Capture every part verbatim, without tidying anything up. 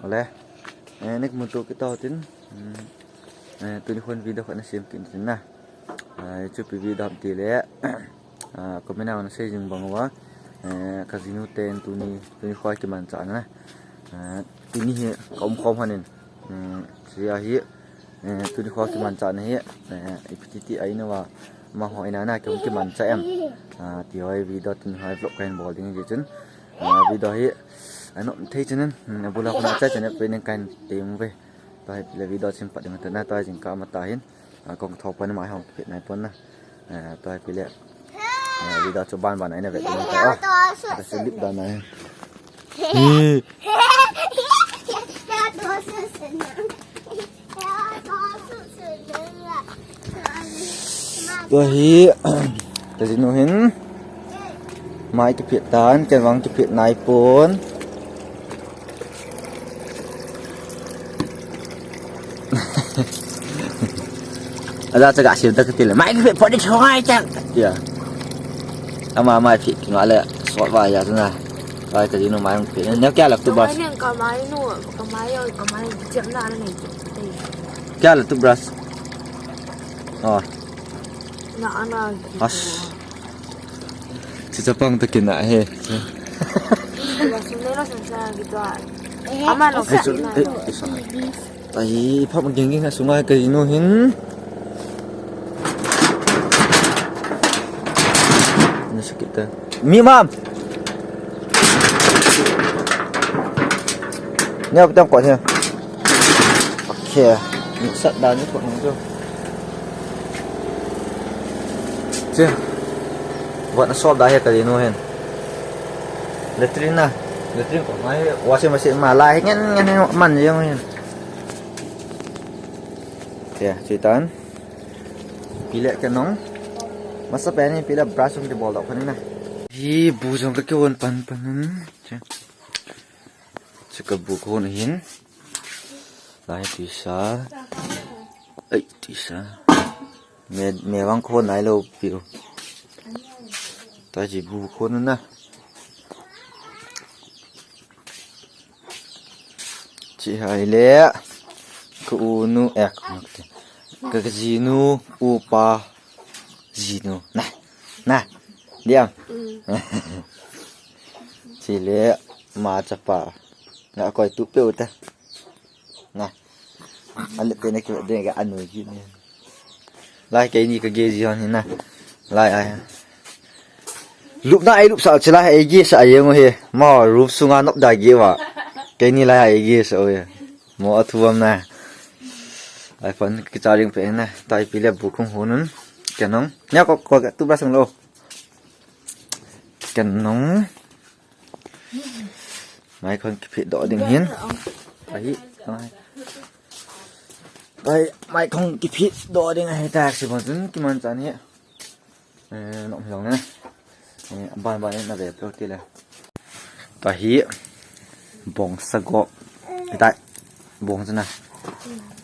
Ole. Eh, nek mutu kita hotin. Hmm. Eh, tuni khon video khat na sem kin tin na. Ah, YouTube video ham ti le. Ah, comment a na sei jing bang uva. Eh, ka jinu ten tuni, tuni khoi kimanchah na. Ah, tuni hi ka um khom hanin. Hmm, sia hi. Eh, tuni khoi kimanchah na hi. Eh, ipi ti ti ai na va. Amaho ina na ki um kimanchah em. Ah, ti hoi video tuni hoi vlog kahin bol ding ji chun. Ah, video hi. Anom thei chun, hmm, abula khon a chai chun pe ning kahin tem ve. Tua hi le video sim pat ding ta na, tua jingkah ma ta hin. Ah, kong thau pan mai hong pit nai pon na. Ah, tua hi le. Ah, video chu ban ban ai na ve ding ta. Ah, ta chu lip dan ai. Hi. Tua hi, ka jinu hin, mai kiphet tan, ken vang kiphet nai pon. Aja chaga sim ta kati le, mai kiphet pon di chongai chang. Ya. Ama mai phet nga le, sot va ya na. Vai ka jinu mai kiphet. Ne kya lag tu bas. Kamai nu, kamai yo, kamai jam na na nei. Kya lag tu bas. Oh. Na ana. As. Chicha pang ta kina he. Wa sum ne lo sum sa gitu. Ama lo. Ai, chu, eh, eh, sa. Ai, pha ma ging ging ha sunga ka jinu hin. Na sakit ta. Mi mam. Ni apa tang ko he. Okay. Ni sat da ni ko ni tu. Che. Buat na sop da he ka jinu hin. Latrine na. Latrine ko mai washing machine ma la he ngen ngen man jeng hin. Che, chitan. Pile ke nong. Masa pe ni pile brush um ti bol da ko ni na. Hi bu jong ka ke won pan pan. Che. Chu ka bu khon ahin. Lai tuisa. Ai, tuisa. Me, me vang khon nai lo piu. Ta ji bu khon na. Chi hai le. Ka u nu ek. Ka, ka jinu, u pa. Jinu. Na. Na. Diam. Mm. Chi le ma chapa. Nga koi tu peu ta. Nga. Ale pe na ki de ga anu ki ni. Lai ke ni ka ge ji hon ni na. Lai ai. Lup na ai lup sa chi lai ai ge sa ai ngo he. Ma rup sunga nop da ge wa. Ke ni lai ai ge sa o he. Mo athu am na. Ai pan ki cha ring pe na. Tai pi le bu kong ho nun. Ke nong. Nya ko ko tu ba sang lo. Ke nong. Mai khong kiphet doh ding hin. Ahi, ahi. Mai, mai khong kiphet doh ding ahi ta, si bon chun kimanchah ni. Eh, nom hiong ne. Eh, ban ban na ve pe ti le. Tua hi bong sagop. Itai bong chuna.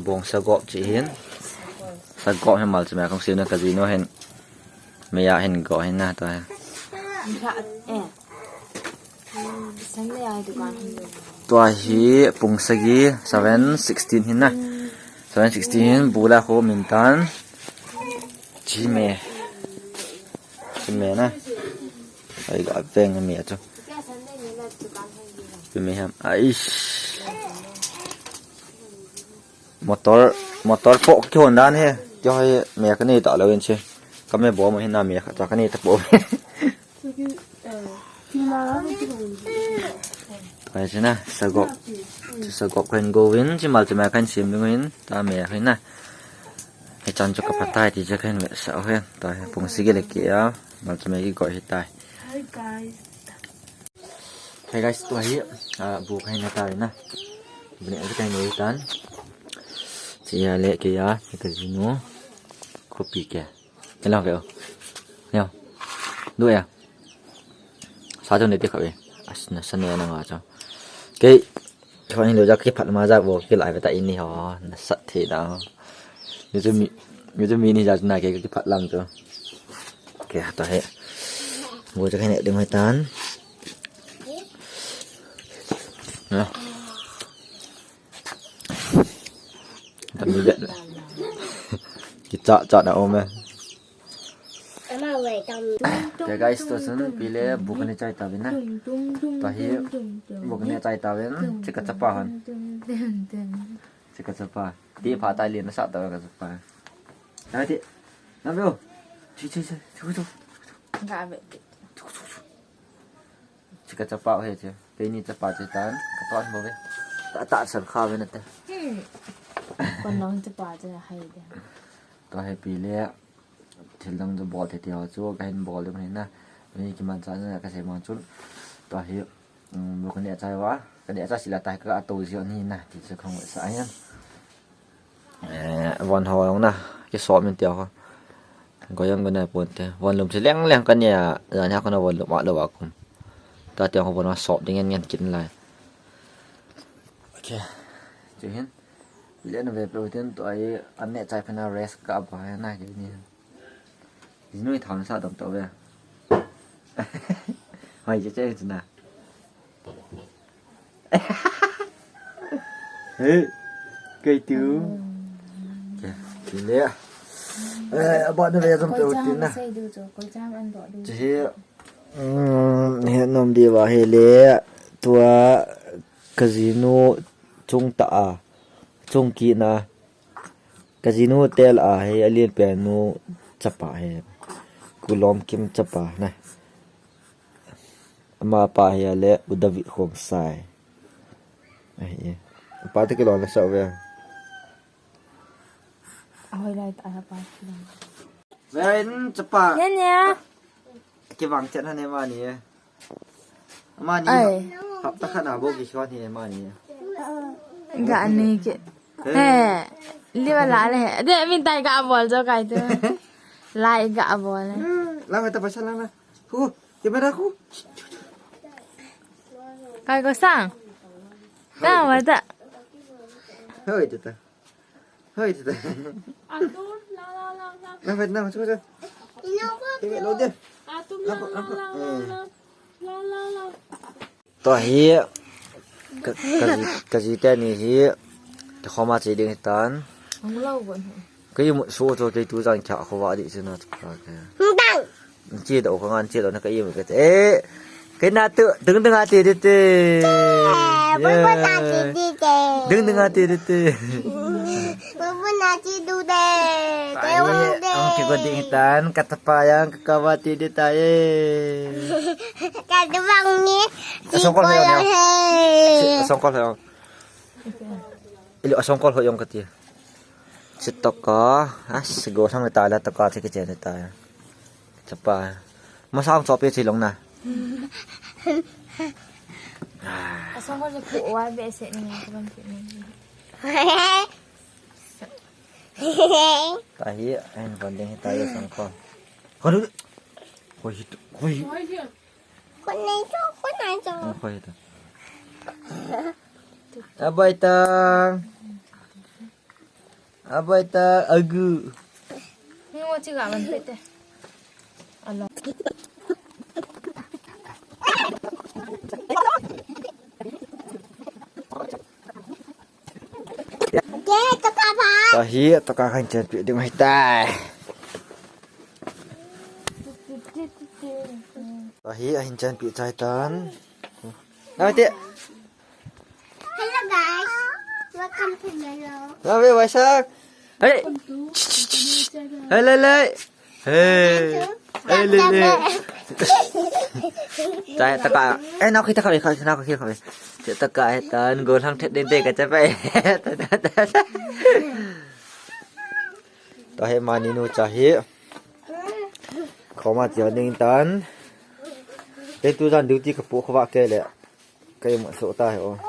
Bong sagop chi hin. Sagop hin mal chu me khong siu na ka jinu hin. Me ya hin go hin na tua hi. Eh. Tua hi pung sagi seven sixteen hin na. Seven sixteen hin bula kho min tan. Chi me. Chi me na. Ai ga veng me chu. Chi me ham. Aish. Motor, motor po ki hon dan he. Ki hoi me ka ni ta lo in chi. Ka me bo mo hin na me ka cha ka ni ta po. Tua hi chu na, sagop. Chu sagop kahin go in, chi mal chu me kahin sim ding in, ta me kahin na. Hi chan chu ka phatai ti chu kahin ve sa hen. Tua hi pung sagi le ke a, mal chu me ki go hi tai. Hi guys. Hi guys, tua hi, ah, bu kahin na tai na. Bu ne kahin ne tan. Chi ya le ke ya, ka jinu. Khopi ke. Hello, hello. Hello. Du ya. Sa chu ne ti kha ve. As na sa ne na nga chu. Ke. Kha ni lo ja ki phat ma ja bo ki lai ve ta ini ho. Na sat the da. Ni chu mi, ni chu mi ni ja na ke ki phat lam chu. Ke ta he. Bo ja ke ne ding mai tan. Na. Tam ni det. Kicha cha na om e. Ama wei tam. Okay guys, to sun pile bu kane chai ta vin na. Tahi bu kane chai ta vin. Chika chapa han. Chika chapa. Ti pha tai lin na sa ta ka chapa. Ai ti. Na veo. Chi chi chi. Chu chu. Ga ve. Chu chu chu. Chika chapa he che. Keini chapa che tan. Ka ton bo ve. Ta ta san kha ve na te. Hmm. Kon nong chapa che hai de. To he pile. Thil dang chu bol thei thei ho chu kahin bol ding ahi na. Ni kimanchah na kasei mang chun. Tua hi, um, bu kaneh chai uva. Kaneh chai sila tahi ka to jio ni na. Ti chu kahung sa ahi. Eh, von ho jong na. Kisop min tia ho. Go jong go neh pon te. Von lum chu leng leng kaneh a. Jan hi kona von lum a lou a kum. Tua tia ho von a sop ding ngen ngen kit lai. Okay. Chu hin. Len ve pe u tin tua hi aneh chai phat na rest ka ba na keini. Jinui thang sa dam to ve. Hoi che che chuna. Hey, kei tu. Ke, ke le. Eh, aba na ve jam pe u tin na. Che he, mm, he nom di va he le. Tua ka jinu chung ta a. Chung ki na. Ka jinu tel a hi, a lian pen nu chapa hi. Kulom Kim chapa na. Ama pa hi a le U David Khongsai. Ahi. Pa te kilom na sa ve. Ahoi lai ta pa kilom. Ve in chapa. Nya nya. Kivang chet na ne mani. Mani. Ai. Hapta khat na bou kishon hi mani. Ga ni ke. He. Liva la le. De min tai ga bol jo kai tu. Lai ga bol le. Lang ta paisa lang na. Khu, camera khu. Kai ko sang. Ka wa ta. Hoi ta ta. Hoi ta ta. Atum, la la la la. Na vet na chu chu. Ina ko. Ti lo de. Atum, la la la la. La la la. Tua hi ka, ka ji, ka ji teni hi ka khoma che ding tan. Ang lau bon. Ka imut so cho kei tu jang kya khova di chu na ka. Ndang. Che do ka ngan che do na ka imut ka te. Eh, kei na tu ding ding a ti di ti. Bun bun a ti di ti. Ding ding a ti di ti. Bun bun a ti du de. Te wang de. Ang ki ko ding tan ka tapa yang ka ka ba ti di ta e. Ka du bang ni. Asong kol he. Asong kol he. Ilu asong kol ho jong kati. Chitoka, as go sang ta la toka che kiche ta. Chapa. Masang chopi chi long na. Asong kol ku wa be se ni ko ban ni. Tahi, ain bonding tahi asong kol. Koi, koi. Koi. Koi ta. Abai ta. Abai ta agu. Ni mo chi ga man pe te. Alo. Ke, toka ba. Tahi, toka kan chen pi ding mai tai. Tahi, ahin chen pi chai tan. Nau te. Hello guys. Welcome to my vlog. Nau ve vai sa. Hey. Hey le le. Hey. Hey le le. Chai taka. Eh, nau khi taka ve, nau khi taka ve. Chai taka he tan go lang thet ding ding ka chai pai. Tahi mani nu chai hi. Khoma chi ding tan. Te tu jan duty ka pu khova ke le. Kei mo so ta he o.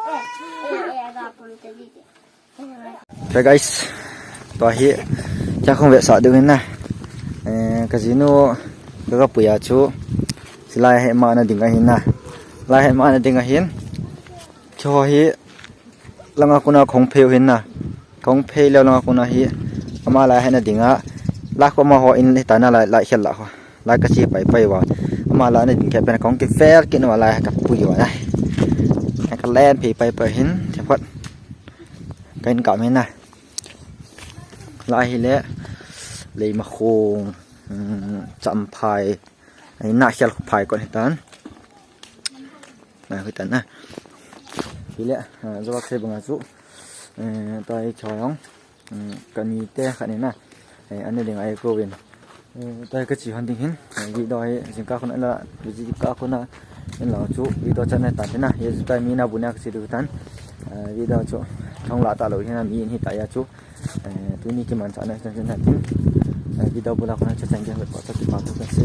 Okay guys, tua hi, kya khong ve sa ding hin na. Eh, ka jinu, ka ka puya chu, silai he ma na ding ahin na. Lai he ma na ding ahin. Kyo hi, langa kuna khong pheu hin na. Khong phei leo langa kuna hi, ama lai he na ding a. La ko ma ho in ta na lai, lai khel la ho. Lai ka chi pai pai wa. Ama la ni ding khe pen kong ki fer ki no lai ka pui wa na. Ka len phei pai pai hin, the phot. Kahin kap hina. Lai hile, Leimakhong, um, Champhai, ai, Nakhel Khophai kon hitan. Nai hitan na. Hile, ah, jawak sei banga chu, eh, tai choi hong, um, kani te khat ni na. Eh, ani ding ai ko vin. Eh, tai kachi hon ding hin. Eh, video hi jingkah khun ala, jingkah khun a, in la chu video chan na tan na. Ye chu tai mi na bu na kachi du tan. Eh, video chu thong la ta lo hin a mi in hi ta ya chu. Eh, tuni kimanchahna chan chan na tin. Eh, video bu la khun a cha chan gen ko cha kipa ko kan se.